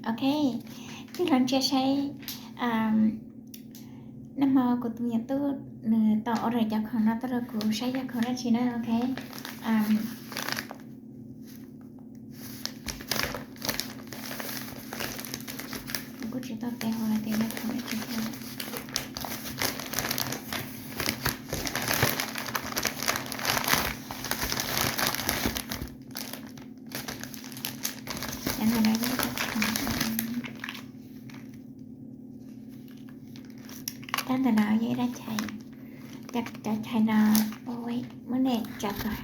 Ok, tig los ntsia saib. Nag hmo kuv tus me nyuam tub nws tau order cov khoom no tuaj rau kuv saib yog khoom dab tsi na. Ok, kuv kuj tsis tau teb hais tias yog khoom dab tsi thiab. Cov ntawm no yog ib cov khoom, cov ntawm no yog ib rab chais, cov chais no, ua muab nej tsa kom,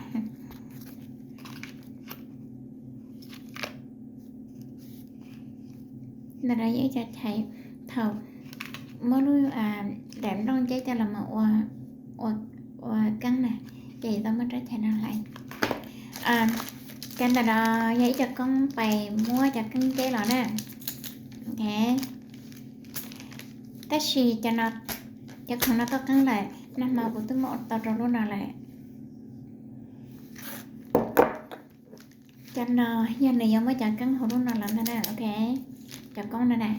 ntawm no yog ib cov chais thaum muab lub daim nplooj nceb coj los mus ua, ua keeb na, ces tau muab rab chais no hlais. Cov ntawm no yog ib co koob pais muab cov keeb nceb los na. Ok, tab sis cov khoom no tuaj qeeb lawm, nag hmo kuv twb muab tau rau lub no lawm. Cov no yog nws yuav muab cov keeb hauv lub no los ntag na. Ok, cov koob no na.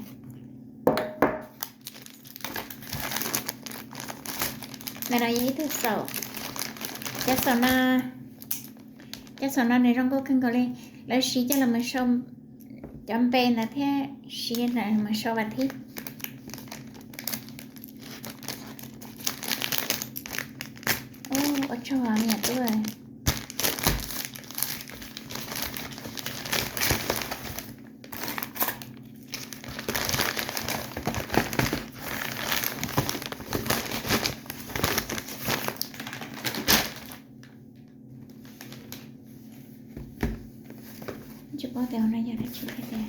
Ntawm no yog ib tug xaum, cov xaum no, cov xaum no nws zoo nkauj kawg nkaus li. Lawv siv coj los mus sau cov npe ntawd thiab siv los mus sau vas thib. Ua tsaug me nyuam tub. Tsis paub tias hauv no yog dab tsi thiab tiag.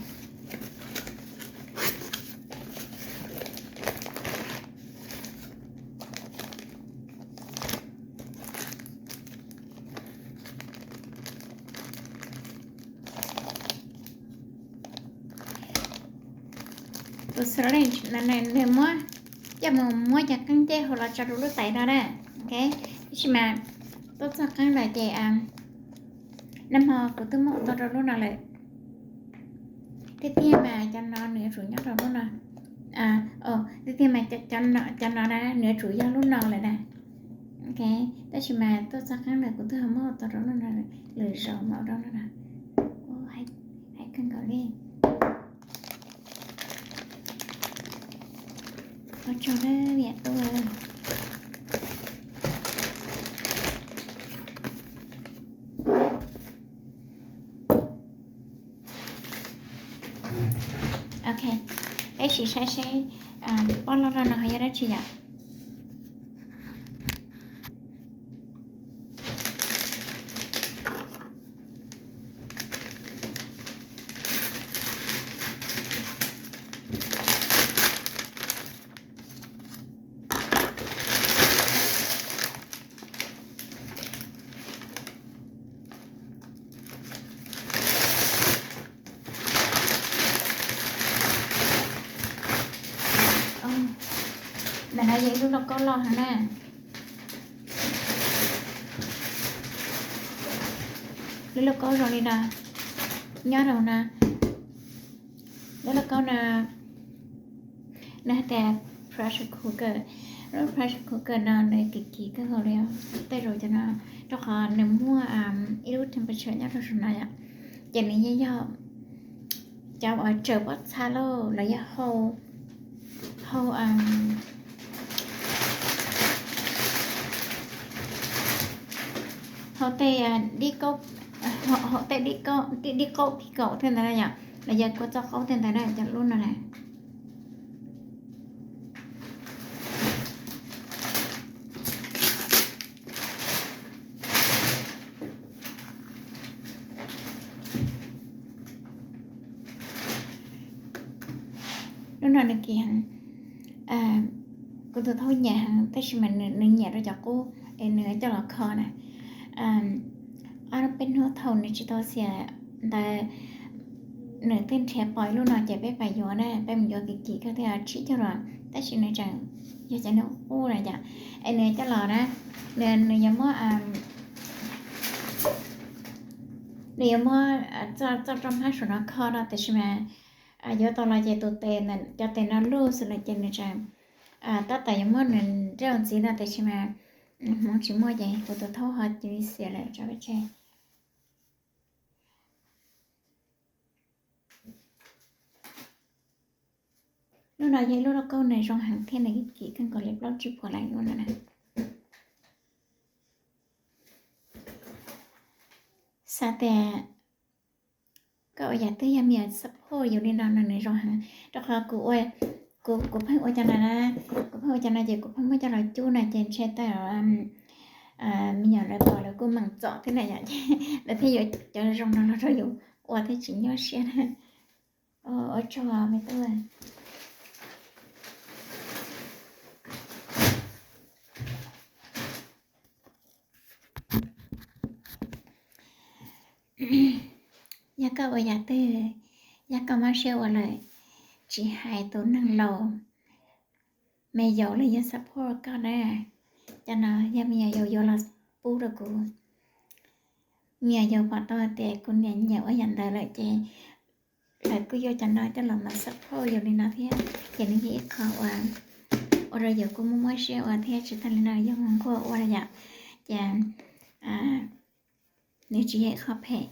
Tus syringe no nws muab coj mus muab cov keeb nceb hauv los tso rau lub tais no na. Ok, tab sis mas tuaj txog qeeb lawm ces nag hmo kuv twb muab tau rau lub no lawm. Tiag tiag mas cov no nws yuav tsum nyob rau lub no. Tiag tiag mas cov no na nws yuav tsum yog lub no lawm na. Ok, tab sis mas tuaj txog qeeb lawm kuv twb ho muab tau rau lub no lwm zaus, muab rau lub no. Hais kawg nkaus li. Ua tsaug na me nyuam tub. Ok, peb sim saib seb pob loj loj no ho yog dab tsi yom. Ntawm no yog ib lub lauj kaub loj heev na. Lub lauj kaub zoo li no, nyob rau no. Lub lauj kaub no nws hais tias pressure cooker. Lub pressure cooker no nws kim kim kawg nkaus li os. Tej zaum cov no, rau qhov nws muaj ib lub temperature nyob rau saum no yom, ces nws yeej yog cov uas tsaws pob txha lauj, los yog hau, hau, hau tej dib, hau tej dib qaub, dib qaub, pickle thiab ntawd na yom, los yog kua txob qaub tej ntawd na, cov lub no na. Lub no nws kim heev, kuv tus thaub nyiam heev tab sis mas nws nyiam rau cov qub es nws coj los kho na. Ob peb hnub thaum nws tsis tau xiam ntawd, nws twb nrhiav pom ib lub no ces peb pais yuav na, peb mus yuav kim kim kawg thiaj tsib caug los tab sis nws tseem yog cov nws qub na yom. Es nws coj los na, nws yuav muab, nws yuav muab txoj roj hmab saum no kho no tab sis mas Yuav tau los ces tus tes, cov tes no luj xwb lawm ces nws tseem tab tom yuav muab nws nrauj ntxiv no tiam sis mas hmoov tsis muaj ces kuv tus thaub ho cia li xiam lawm tso peb tseg. Lub no yog ib lub lauj kaub nws zoo heev thiab nws kim kawg nkaus li, plaub tsib puas lawm lub no na. Xav tias koj ua yam twg yog me nyuam support yus li no no nws zoo heev, rau qhov kuv, kuv pheej ua cov no na, kuv pheej ua cov no ces kuv pheej muab coj los cub no ces ntshe tau me nyuam lawv pom lawv kuj meem txom thiab na yom, ces lawv thiaj yuav cov zoo no los rau yus ua thiab tsis nyuaj siab na. Ua tsaug me tub. Yog koj ua yam twg, yog koj mob siab ua lawm, tsis hais tus neeg laus, me yaus los yeej support koj na. Cov no yog me nyuam yaus yuav los pub rau kuv. Me nyuam yaus pom tau hais tias kuv niam nyiam ua yam ntawd lawm ces lawv kuj yuav cov no coj los mas support yus li no thiab, ces nws yog ib qho uas ua rau yus kuj muaj mob siab ua thiab. Tsis tag li no yog hluas nkauj ua yom, ces nws tsis yog ib qho phem,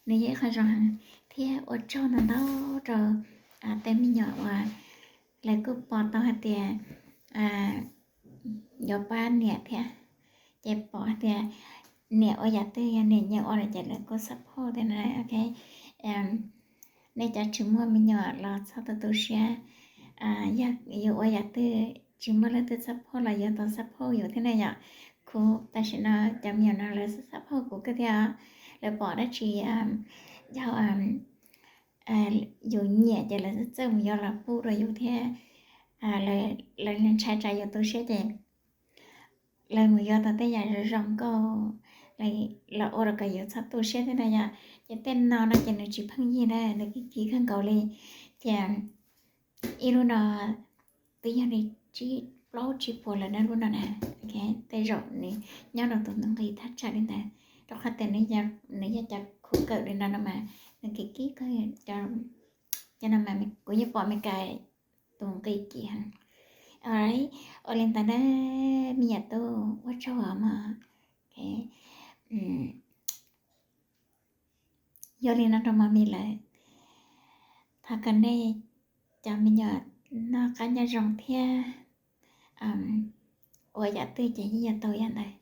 nws yog ib qho zoo heev. Thiab ua tsaug ntau ntau rau tej me nyuam uas lawv kuj pom tau hais tias yuav pab niam thiab, ces pom hais tias niam ua yam twg yog niam nyiam ua lawm ces lawv kuj support thiab na. Ok, nej cov tsis muaj me nyuam los txhob tu tu siab. Yog yuav ua yam twg tsis muaj leej twg support los yuav tau support yus thiab na yom. Kuv tam sim no cov me nyuam no lawv support kuv kawg thiab os. Lawv pom dab tsi yog yus nyiam ces lawv txawj mus yuav los pub rau yus thiab. Lawv ntshai tsam yus tu siab ces lawv mus yuav tau tej yam zoo zoo nkauj los ua rau kom yus txhob tu siab thiab na yom. Ces tej no no ces nws tsis pheej yig na, nws kim kim kawg nkaus li. Ces ib lub no twb yog li plaub tsib puas lawm na lub no na. Tej zaum nws nyob rau tus ntug nqi thaj tsam li ntawd, rau qhov tias nws yog cov khuv kawm li no no mas nws kim kim kawg. Cov no mas kuv yeej pom Meskas tus nqi kim heev. Ua li ntawd na me nyuam tub, ua tsaug os mog. Yog li no rau mos mis lawm, thov kom nej cov me nyuam noj qab nyob zoo thiab ua yam twg ces yeej yuav tau yam ntawd.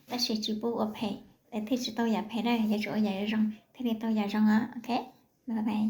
Tab sis tsis pub ua phem, thiaj tsis tau yam phem na, yuav tsum ua yam zoo thiaj li tau yam zoo os. Ok, bye bye.